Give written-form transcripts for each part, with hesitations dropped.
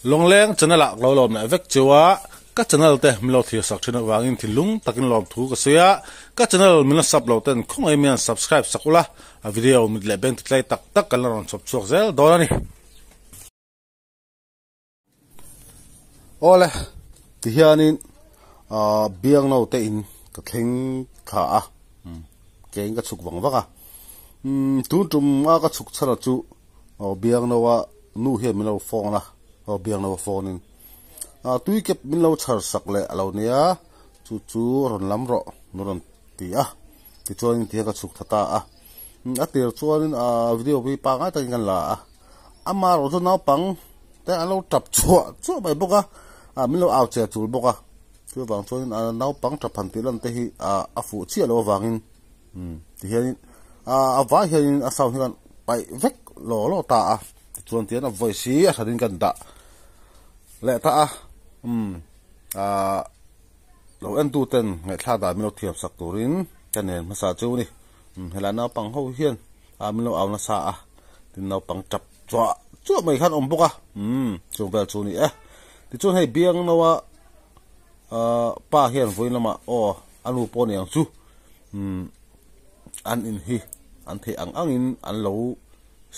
Lawngleng channel ah ka lo lawm leh vek cheu a, ka channel te min lo thlir sak thin avangin thinlung takin lawmthu ka sawi a, ka channel min la sub lo ten khawngaih mian subscribe sak ula, a video mit leh beng titlai tak tak kan la rawn chhawp chhuak zel dawn a ni. Awle tihianin ah biangno te in ka thleng thla a keiin ka chhuk vang vang a umm tun tum a ka chhuk chhan chu aw biangno a nu hian min lo phone a aw biangno a phone in ah tui kep min lo chhar sak leh a lo nia chu chu rawn lam rawh min rawn ti a tichuanin tihian ka chhuk thla ta a a tir chuanin ah video hi pangngai takin kan la a amaherawh chu naupang te an lo tap chhuah chhuah mai bawk a ah min lo au che chul bawk a chuvang chuanin ah naupang tap han tih lan te hi ah a fuh chiah loh avangin umm tihianin ah a vai hianin a sound hi kan paih vek law law ta a tichuan tihian a voice hi a hranin kan dah leh ta a umm ah lo en tu ten ngaihthlak dan min lo thiam sak turin ka nen hmasa chu a ni umm helai naupang ho hian ah min lo au nasa a tin naupang tap Chuah chuah mai khan awm bawk a, umm chung vel chu a ni e. Tichuan hei biang noa ahh pa hian vawiin lamah aw a nu pawh a ni ang chu umm an in hi an theih ang angin an lo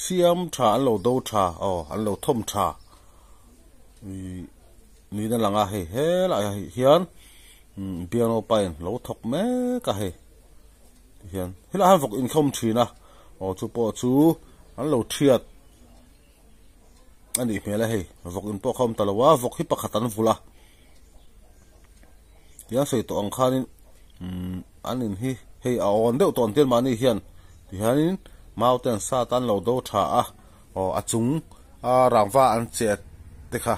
siam tha an lo do tha aw an lo thawm tha ih niin a lang a hei helaiah hian umm biang no pa in lo thawk mek a hei. Tihian helaiah hian vawk inkhawm thin a aw chu pawh chu an lo thiat a nih hmel a hei vawk in pawh kha a awm ta lo a vawk hi pakhat an vulh a tihian sawi tawh ang khanin umm an in hi hei a awn deuh tawh an tir mahni hian tihianin mau te an sat a an lo do tha a aw a chung a rangva an chet te kha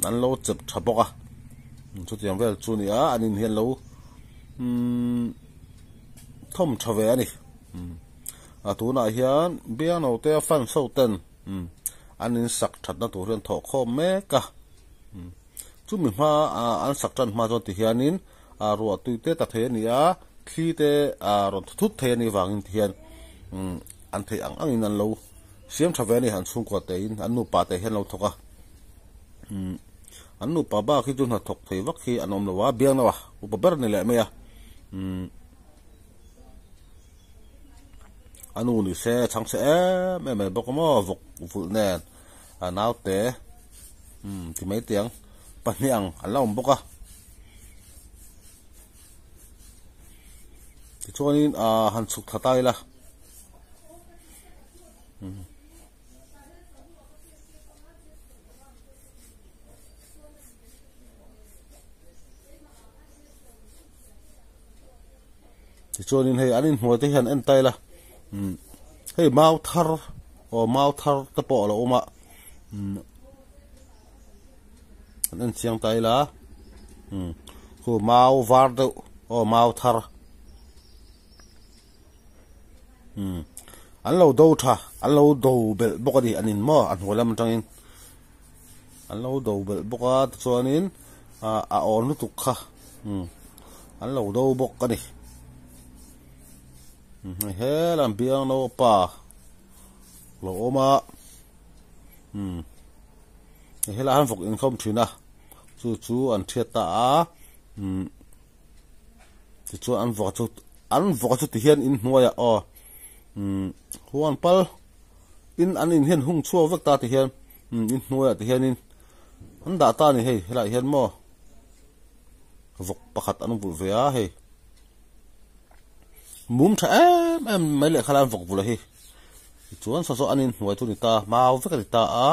an lo chep tha bawk a chutiang vel chu a ni a an in hi an lo umm. Thawm tha ve a ni. A tunah hian biangno te a fans ho ten an in sak thatna tur hian thawh khawm mek a. Chumi hma an sak tan hma chuan ti hianin ruah tui te ta thei a ni a, thli te rawn thu thut thei a nih vangin ti hian an theih ang angin an lo siam tha ve a ni. An chhungkua tein an nupa te hian an lo thawk a. An nupa bak hi chu hna thawk thei vak hi an awm lo a, biangno a upa ber a ni leh mai a. Umm a nu ni se a chhang chhe em em mai bawk a maw vawk vulh nen a naute umm ti mai teh ang pahnih ang an la awm bawk a tichuanin ah han chhuk thla ta ila umm. Tichuanin hei an inhnuai te hian en ta ila umm hei mau thar aw mau thar te pawh a lo awm a umm an en chiang ta ila umm khu mau var deuh aw mau thar umm an lo do tha an lo do belh bawk a ni an in maw a hnuai lam atangin. An lo do belh bawk a tichuanin ah a awn lutuk kha umm an lo do bawk a ni umm he lam biang naupa lo awm a umm helaiah hian vawk inkhawm thin a chu chu an thiat ta a umm tichuan an vawk chu an vawk chu tihian inhnuaiah aw umm huan pal. In an in hian hung chhuak vek ta ti hian umm in hnuaiah ti hianin an dah ta a ni hei helaiah hian maw vawk pakhat an vulh ve a hei mum tha em em mai leh khalai an vawk vulh a hi tichuan saw saw an in hnuai chu a ni ta mau vek a ni ta a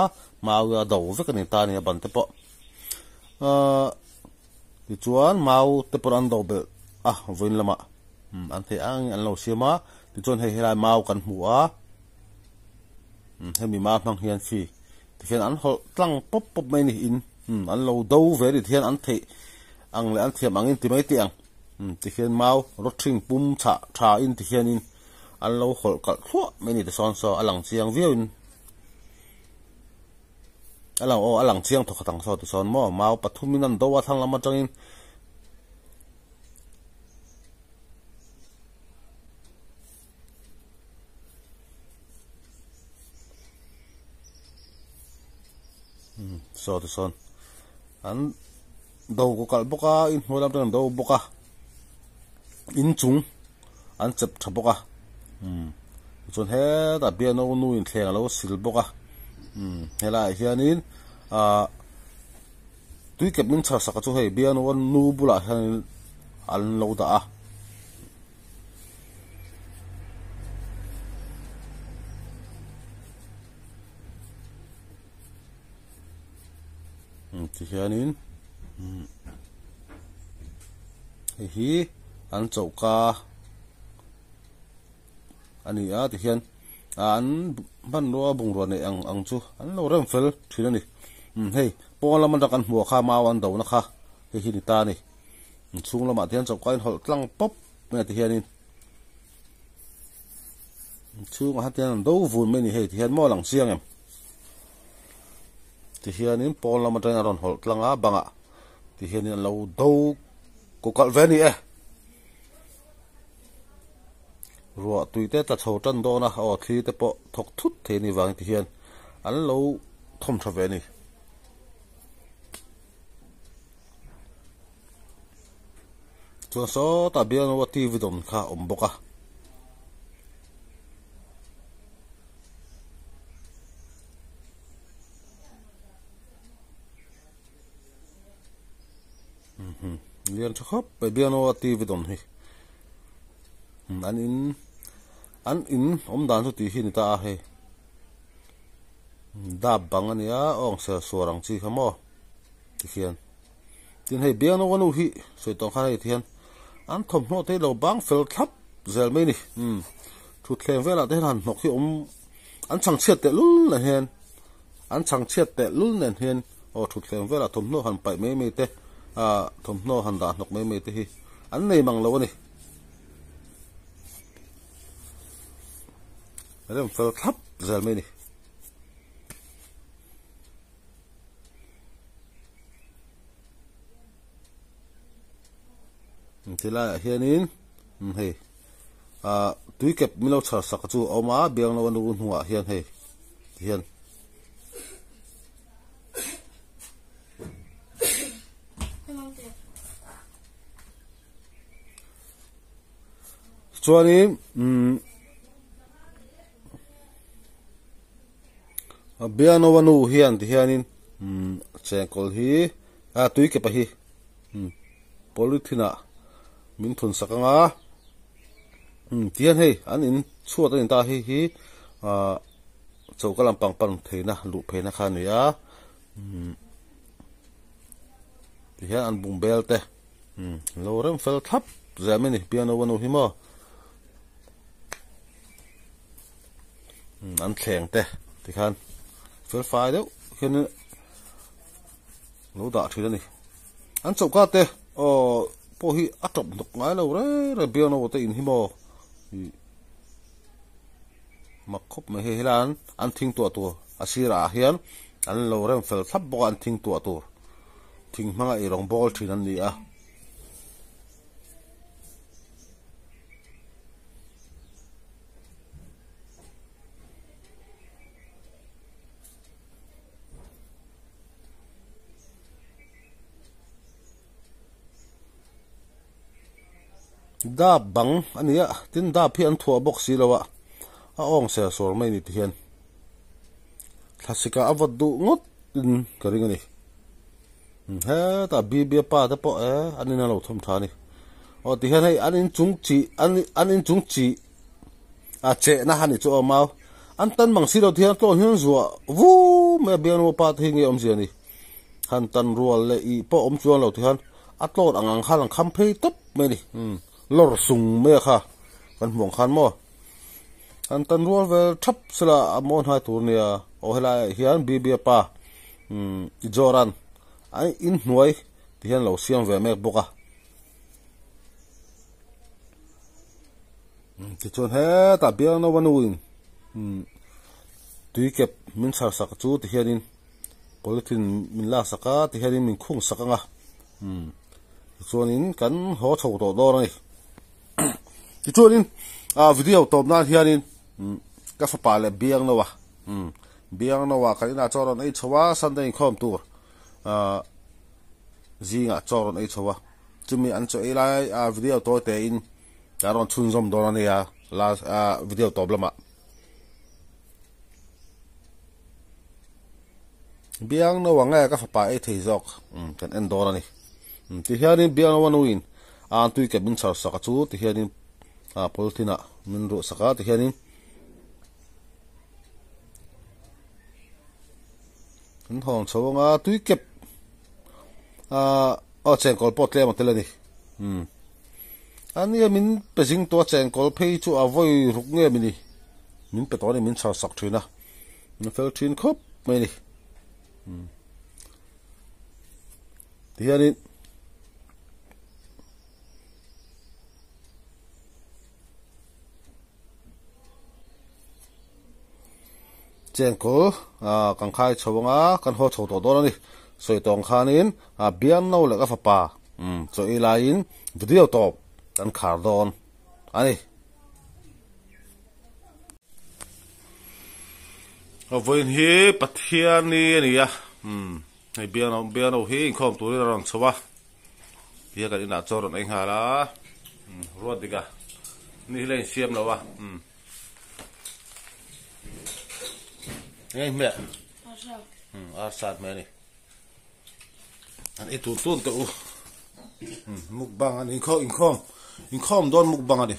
mau a do vek a ni ta a ni a ban te pawh ahh tichuan mau te pawh an do belh a vawiin lamah umm an theih ang in an lo siam a tichuan hei helai mau kan hmu a. Hemi ma hmang hian khi tikhian an hawlh tlang pawp pawp mai a ni in an lo do ve a ni tikhian an theih ang leh an thiam angin ti mai teh ang tikhian mau rawthring pum chhah tha in tikhianin an lo hawlh kalh thluah mai a ni tisawn saw a lang chiang viau in a lang aw a lang chiang thawkhat ang saw tisawn maw mau pathum in an do a thlang lam atangin. Saw ti sawn an do kaw kalh bawk a inhnuai lam ten an do bawk a inchung an chep tha bawk a tichuan hetah piano nu in thleng alo sil bawk a helaiah hianin ahh tui kep min chhar sak a chu hei piano nu bulah hianin an lo dah a. Tihianin hei hi an choka a ni a tihian an hmanrua bungrua neih ang ang chu an lo rem fel thin a ni hei pawn lam atang kan hmuh kha mau an do na kha hei hi ni ta a ni chhung lamah te hian choka in hawlh tlang pawp mai a tihianin. Chhungah hian an do vun mai a ni hei tihian maw a lang chiang em tihianin pawn lam atangin a rawn hawlh tlang a bangah tihianin an lo do kaw kalh ve a ni e ruah tui te tla chho tan dawn a aw thli te pawh thawk thut thei a nih vangin tihian an lo thawm tha ve a ni. Chuan sawtah bialnu a TV dawn kha a awm bawk a. Lian tha khawp mai bialnu a TV dawn hi. An in an in awm dan chu tih hi a ni ta a hei. Dap bang a nia awng ser suar ang chi kha maw tikhian. Tin hei biangno ka nu hi sawi tawh khan hei tihian an thawmhnaw te hi lo bang fel thlap zel mai a ni. Umm thutthleng velah te hian han hnawk hi awm an chhangchhiat teh lul nen hian an chhangchhiat teh lul nen hian aw thutthleng velah thawmhnaw han paih mai mai te ah thawmhnaw han dah hnawk mai mai te hi an nei mang lo a ni. Rem fel thlap zel mai a ni. Tilaiah hianin hei ah tui kep min lo chhar sak chu a awm a bianglo a nu hnungah hian hei tihian. Chuanin umm Bianoa nu hian ti hianin chengkawl hi ah tui kepa hi polythene ah min thun sak ang a tihian hei an in chhuat a ni ta hei hi ah choka lampang pan theihna luh pheihna kha a ni a tihian an bungbel te lo rem fel thlap zel mai a ni Bianoa nu hi maw. An thleng te tikhan fel fai deuh hian lo dah thin a ni an choka te aw pawh hi a tawp hnawk ngai lo reng reng biangno te in hi maw ih mak khawp mai hei helai an thing tuah tur a sirah hian an lo rem fel thlap bawk a an thing tuah tur thing hmanga ei rawng bawl thin an ni a. Dap bang a ni a tin dap hi an thuah bawk si lo a a awng ser sawr mai a ni ti hian thlasik ah a vawt duh ngawt in ka ring a ni. Hetah Bibia pa te pawh e an in a lo thawm tha a ni. Aw tihian hei an inchung chi an an inchung chi a chehna a ni chu awm a, an tan mang si lo tihian tlawn hian zuah vu mai a Biangnupa pa te hi nge awmzia ni. Han tan rual leh ih pawh awm chuang lo tihian a tlawn ang ang khan an kham phei tawp mai a ni. Lawr sung mai a kha kan hmuh ang khan maw. An tan rual vel thap sela a mawi hnai tur nia aw helaiah hian Bibia pa umm Joran a inhnuai ti hian lo siam ve mek bawk a. Tichuan hetah Biangnoa nuin umm tui kep min chhar sak chu ti hianin polythene min lak sak a ti hianin min khung sak ang a umm tichuanin kan haw chho tawh dawn a ni. Tichuanin ah video tawp nan hianin ka fapa leh biang lo a. Biangnoa kan inah chaw rawn ei chho a, Sunday inkhawm tur zingah chaw rawn ei chho a, chumi an chaw ei lai video tawi tein kan rawn chhunzawm dawn a nia last video tawp lamah. Biangnoa nge ka fapa ei thei zawk kan en dawn a ni. Tihianin Biangnoa nuin a tui ke min chhar sak a chu tihianin polythene ah min ruh sak a tihianin Kan hawng chho anga tui kep ah aw chengkawl pawh tlem a tel a ni umm a nia min pe zing tawh a chengkawl phei chu a vawi ruk nge mi ni min pe tawh a ni min chhar sak thin a min fel thin khawp mai a ni umm tihianin. Chengkawl kan khai chho anga kan haw chho tawh dawn a ni. Sawi tawng khanin Biangno leh ka fapa chaw ei laiin video tawp kan khar dawn a ni. Vawiin hi Pathiani a ni a, hei Biangno Biangno hi inkhawm turin a rawn chho a, tia kan inah chaw rawn ei nghal a, ruat dik a, ni hi la insiam lo a. Eng hmeh? Arsat. Arsat hmeh a ni. An ei tun tun teh u. Mukbang a ni. Inkhawm inkhawm inkhawm dawn mukbang a ni.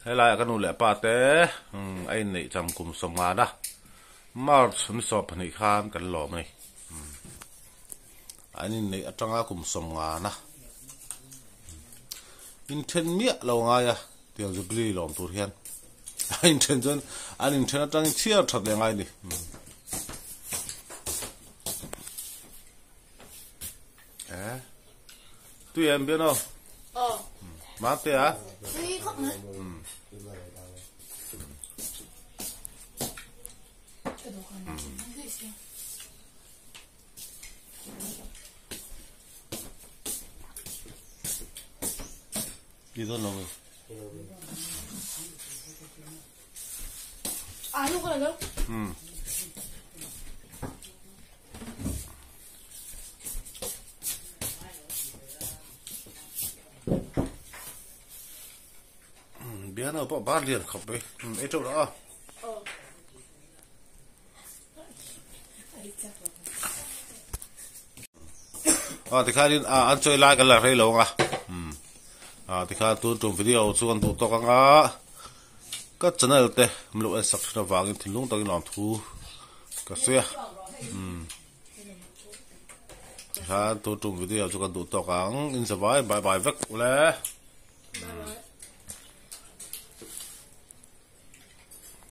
Helaiah ka nu leh pa te a inneih cham kum sawmngana March ni 12 khan kan lawm a ni. An inneih atanga kum sawmngana inthen miah lo ngai a tiang jubilee lawm tur hian a inthen chuan an inthen atangin chhiar that leh ngai a ni. Eh tui em bian aw Aw. Mate a Tui khawp mai. Ka dawhkan ah chuan daih sia. Ti dawn lo nge? Alu ka la lo. Biano pawh bar lian khawp mai. Ei teuh lo a. A tikhanin a an chawi lai kan la rei lo ang a a tikhan tun tum video chu kan duh tawk ang a ka channel te min lo en sak thin avangin thinlung takin lawm thu ka sawi a tikhan tun tum video chu kan duh tawk ang in zavai bye bye vek ule.